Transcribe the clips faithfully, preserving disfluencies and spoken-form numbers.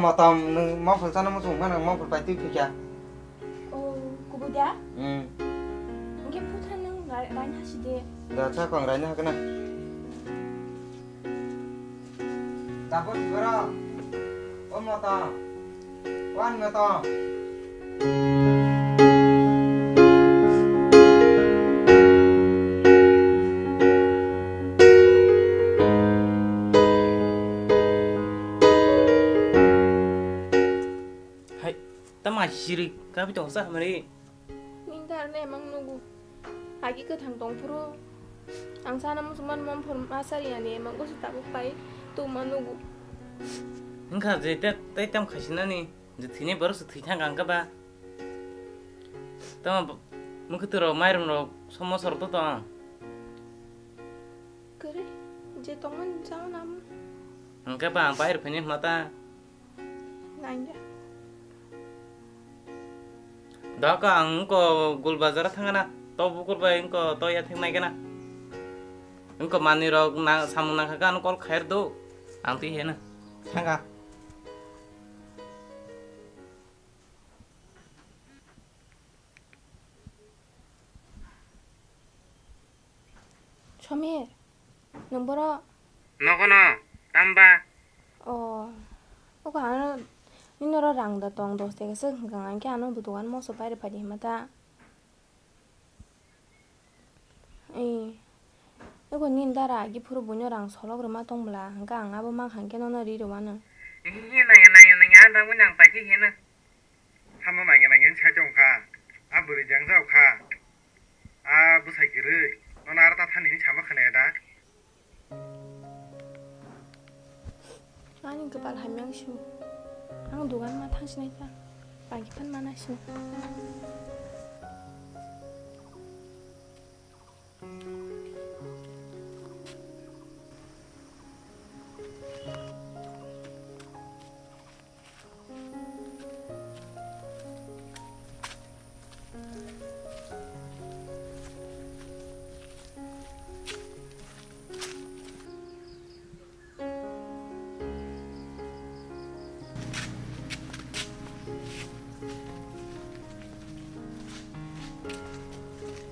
Motom nwng mopol chana muchung phano mopol pai twi thwikha. Oh, kubui da? Hmm. Hwnkhe phutra nwng rai-, raina hasi de. Da cha kong raina hakna. Tabuk boro. O motom. Wan motom. Hai, tama siri kabi tong sa hamari. Nini dar ne mang nugu. Agi kwthang tong phuru. Ang sana musuman mon phor ma sari ani mang gosi tabuk pai tu ma nugu. Wngkha je te, tei tam khaisinani. Je thini borok se thwi thang ang kaba. Tama b-, mukhutu rok mairum rok somo sor to tong. Kare, je tongmani chao nam. Ang kaba ang bahir phini hmata. Nangya. Daka ang ko gul bazar thangana. To bukur bai ko to ya thang nai kana. Ko mani rok na samung nangkha kan call khair do. Ang twi hena. Thanga. Somir, nwng boro? Nogono, tamba? Oh, ogo ano nini oro rang da tong dos teka se hwnkha hwnkhe ano bo dogan moso pairi phaidi hima ta. Ee, eko nini dara agi phuru buino rang solok rwma tong bwla, hwnkhe ang abo mankha hwnkhe nono ri rwmano. Ee, nangya, nangya, nangya, ang rangwi nang paikhe hino. Hamo nangya, nangya, sai tong kha. A bwrwi jang jao kha. A bwsai kwrwi. Nono aro ta thani hini sama khana da. Ani kwpal hamya wngsu. Ang dogan ma thang sinai ta. Bagi phan mana sini.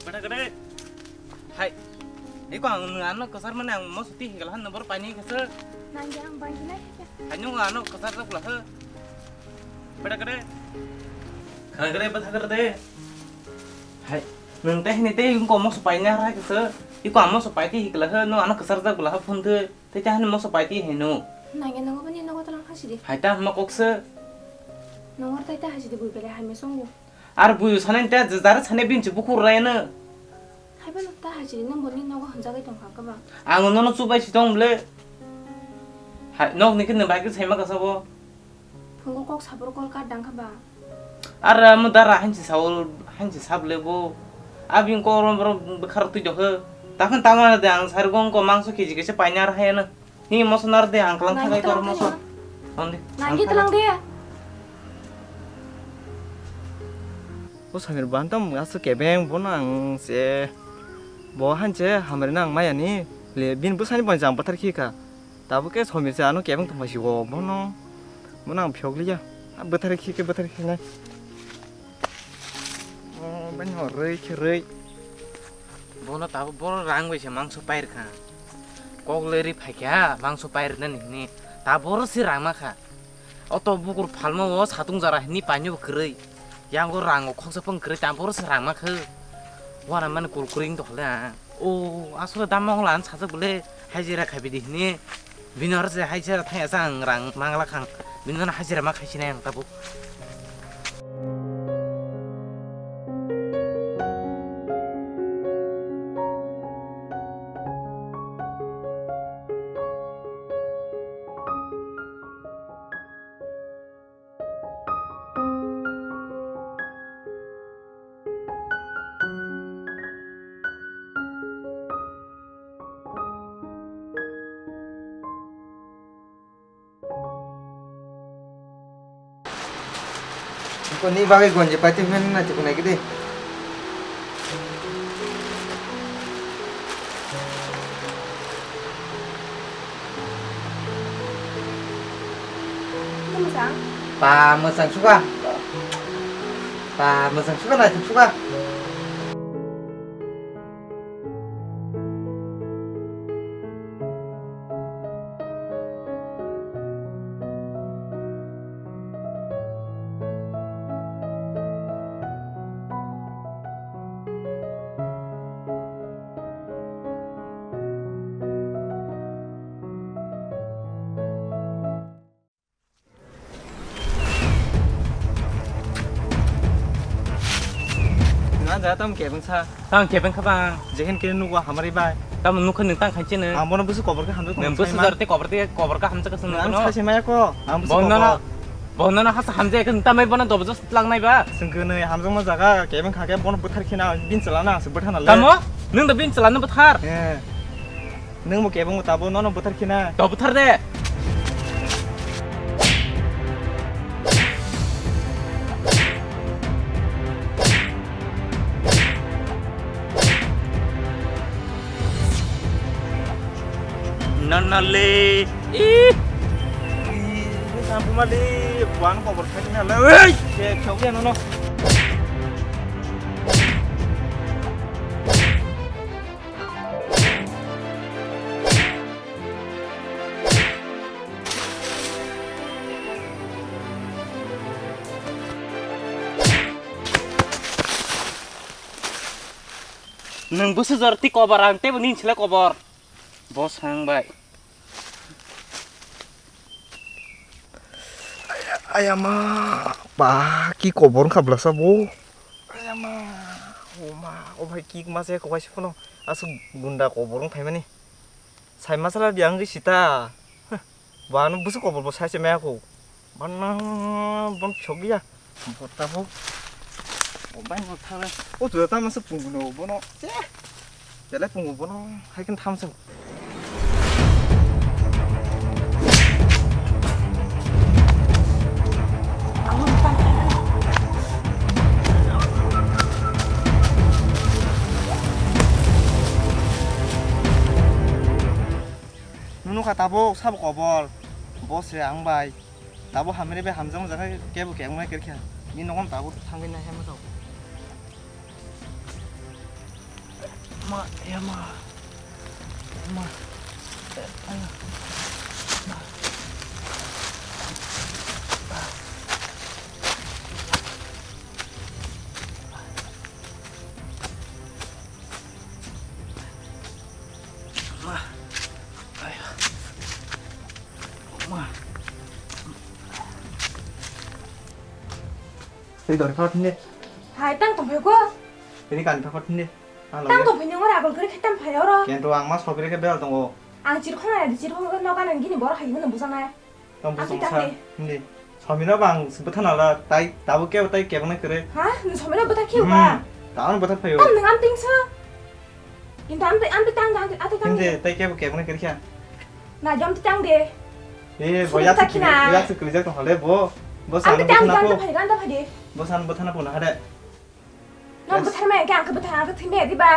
Bada gede. Hai. Eko ang nwng ano kwchar mani ang moso twi hikla han number paini khe sir. Nangya ang bangkhe nai khe. Hai nwng ano kwchar rok la he. Bada gede. Khana gede bada gede. Hai. Nwng tei hini tei ko moso paini ara khe sir. Eko ang moso pai twi hikla he nwng ano kwchar jak bwla he phone twi. Tei ta hwnwi moso pai twi hai no. Nangya nangma bani nogo tlang hasi di. Hai ta hwnma kok se. Nangor tai ta hasi di bui belai hai me songo. Ar bui sanai ta jare sanai bini se bukur rai no. Hai bano ta hasi di nang boni nogo hanjagwi tong kha kaba. Ang nono chubai si tong ble. Hai nok ni khe nang bai khe sai ma kasa bo. Phungo kok sabor kol kar dang kha ba. Ar amo dara hanchi saul, hanchi sable bo. Abing kok rom rom bwkhar twi jokhe. Takhon tama de ang sar gong ko mangso keji kese paina ar hayana. Ni moso nar de ang klang Nanggi thagai kor tlang moso. de. Ondi. Nanggi tlang de. O samir bantam aso kebeng bono ang se bo hanche hamre nang maya ni le bin bwsani bo jang bathar khika. Tabuk khe somir se ano kebeng tongma si o bono. Bono ang phiyok liya. A bwthar khi khe bwthar khi nai. O bani o rwi khe rwi. Bono tabuk boro rang bai se mangso pair kha. Kok le ri phai kha mangso pair nani hini. Ta boro se rang ma kha. O to bukur phalma o satung jara hini painyo bo kwrwi. Yango rango khoksa phang kwrwi tamo boro se rang ma khe. Wana mani kul kwrwi wng tong kha le ang. O asole dam mong lan sajak bole hajira khabi di hini. Bini oro se hajira thang asa ang rang mangla khang. Bini oro hajira ma khaisi nai ang tabuk. Ko ni bagwi gonji paiti men na chukun ai kidi. Tamo sang? Ba mwchang suka. Ba mwchang suka, naithok suka. Nang ja tam kebeng sa. Tang kebeng kha bang. Jehen khe nukwa hamari bai. Tamo nukha nung tang khainche nung. Ang bono busu kobor khe hamjak. Nung busu jar te kobor te kobor kha hamjak kha sung. Ang saise maya ko. Ang busu kobor. Bono na hasa hamjak khe tamai bono dobo jos tlang nai ba. Sung khe nai hamjakma jaga kebeng kha khe bono buthar khina bin chala na se buthar na le. Tamo? Nung da bin chala na buthar. Eh. Nung bo kebeng bo tabo nono buthar khina. To buthar de. Nana le. Ih. Ih, sampu mali, buang kobor khai na le. Oi, ke chok ya nono. Nwng bwswk jora tei kobar ang teibo nini slai kobor. Bosong bai. Ayama, ba ki kobor wngkha bwlasa bo. Ayama, oma, o bai ki masa ya kwbai se phano aswk gunda kobor wng phaimani. Sai masa la di ang sita. Ba no bwswk kobor bo sai se maya ko. Bana bon chok ya. Bo ta bo. O bai no thang. O tu ta masa pungu no bono. Belai pungu bono hai khe thamsa. Nunu kha tabuk sabo kobor. Boss re ang bai. Tabuk hamre bai hamjak jaka kebo kebo nai kerkha. Ni nogon tabuk thangwi nai hema tabuk. Ma, ya ma. Ma. Ma. Ai. Ma. Tei dori phar thinde. Hai, tang tong phai ko. Tini kani phar thinde. Tang tong phai ni ora agol kari khe tam phai oro. Kento ang ma sokri khe bel tongo. Ang chirkhona ya, chirkhona no kana gini bor hai gini busanai. Tang busong sa. Hindi. Somino bang bwthana la tai tabuk kebo tai kebang nai kwrwi. Ha? Nwng somino bwtha khiyo ba? Hmm. Tamo bwtha phayo. Tam nwng am tingsa. Kintu am tang, am tang, am tang, am tang. Hindi tai kebo kebang nai kwrwi kha. Na jom tang de. Eh, bo yak se kwrwi jak tong hole bo. Bo san bwthana po. Am tang, am tang, am tang. Bo san bwthana po na hade. Nang bwthar maya khe ang khe bwthar, ang khe thwi maya diba?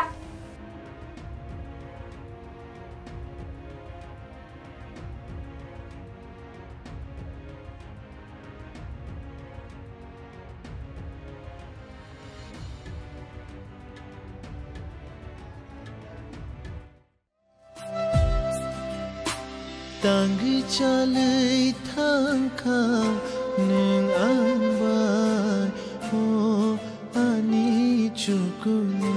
Tangwi chalwi thangkha nwng ang bai, o ani chukunu.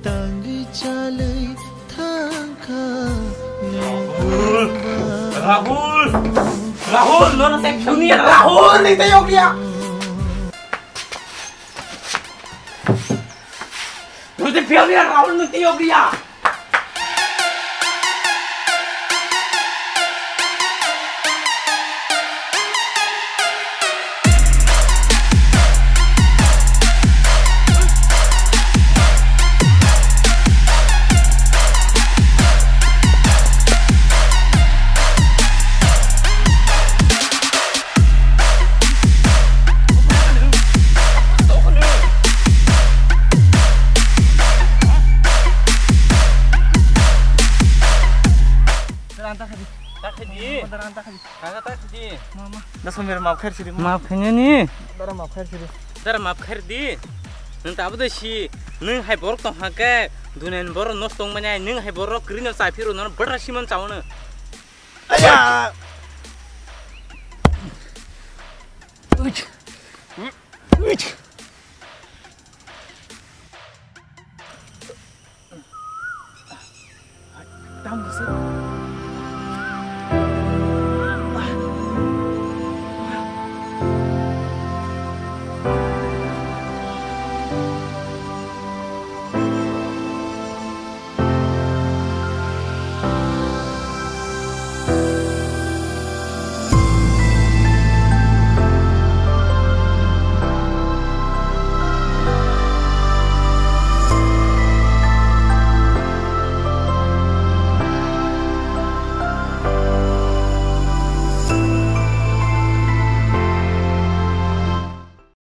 Tangwi chalwi thangkha nwng ang bai. Rahul! Rahul! Nono tei phiyokni Rahul ni tei yokya! Nwng tei phiyokni Rahul nwng tei yokya! Kaka ta sidi. Mama. Dasong ber map khair sidi. Map khainani. Dara map khair sidi. Dara map khair di. Nang ta abdo si. Nang hai borok tong hake. Dunen borok nos tong manya. Nang hai borok kri no sa phiro no bra simon chawono. Aya. Uch. Uch.